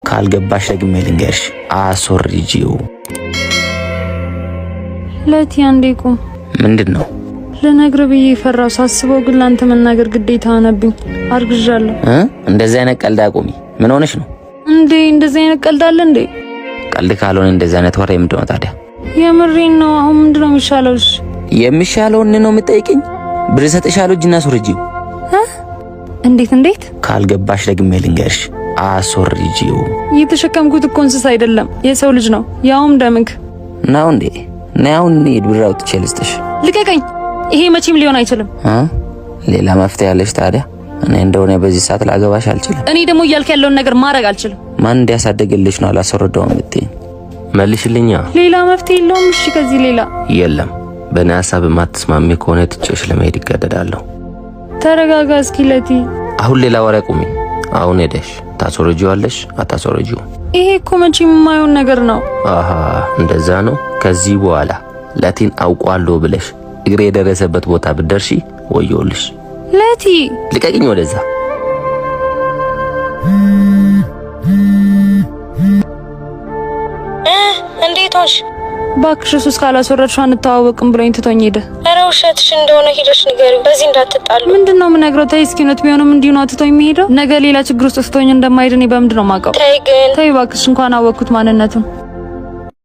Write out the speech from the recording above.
ካልገባሽ ደግሜ ልንገርሽ፣ አስወርጂው። ለቲ አንዴ ቁም። ምንድን ነው? ልነግርህ ብዬ ፈራው። ሳስበው ግን ላንተ መናገር ግዴታ ሆነብኝ። አርግዣለሁ። እ እንደዚህ አይነት ቀልድ አቁሚ። ምን ሆነሽ ነው እንዴ? እንደዚህ አይነት ቀልድ አለ እንዴ? ቀልድ ካልሆነ እንደዚህ አይነት ወሬ ምንድን ነው ታዲያ? የምሬን ነው። አሁን ምንድን ነው የሚሻለው? እሺ የሚሻለውን ነው የምጠይቅኝ? ብር እሰጥሻለሁ፣ እጅና አስወርጂው። እንዴት እንዴት? ካልገባሽ ደግሜ ልንገርሽ፣ አስወርጂው። የተሸከምኩት እኮ እንስሳ አይደለም የሰው ልጅ ነው፣ ያውም ደምክ ነው እንዴ? ነይ አሁን እንሂድ፣ ብር አውጥቼ ልስጥሽ። ልቀቀኝ! ይሄ መቼም ሊሆን አይችልም። እ ሌላ መፍትሄ ያለሽ ታዲያ? እኔ እንደሆነ በዚህ ሰዓት ላገባሽ አልችልም። እኔ ደግሞ እያልክ ያለውን ነገር ማድረግ አልችልም። ማን እንዲያሳደግልሽ ነው አላስወርደውም የምትይኝ? መልሽልኛ። ሌላ መፍትሄ የለውም። እሺ ከዚህ ሌላ የለም። በእኔ ሀሳብ የማትስማሚ ከሆነ ትቼሽ ለመሄድ ይገደዳለሁ። ተረጋጋ እስኪ ለቲ። አሁን ሌላ ወሬ አቁሚ። አሁን ሄደሽ ታስወርጂዋለሽ አታስወርጂው? ይሄ እኮ መቼም የማይሆን ነገር ነው። አሃ እንደዛ ነው። ከዚህ በኋላ ለቲን አውቋለሁ ብለሽ እግሬ የደረሰበት ቦታ ብትደርሺ ወዮልሽ። ለቲ ልቀቂኝ ወደዛ። እንዴት ሆንሽ? እባክሽ እሱ እስካላስወረድሽው አንተዋወቅም ብሎኝ ትቶኝ ሄደ። ኧረ ውሸትሽ እንደሆነ ሂደሽ ንገሪው። በዚህ እንዳትጣሉ። ምንድን ነው የምነግረው? ተይ እስኪ እውነት ቢሆንም እንዲሁ ነው ትቶኝ የሚሄደው። ነገ ሌላ ችግር ውስጥ ትቶኝ እንደማይሄድ እኔ በምንድን ነው የማውቀው? ተይ ግን ተይ እባክሽ፣ እንኳን አወቅኩት ማንነቱን።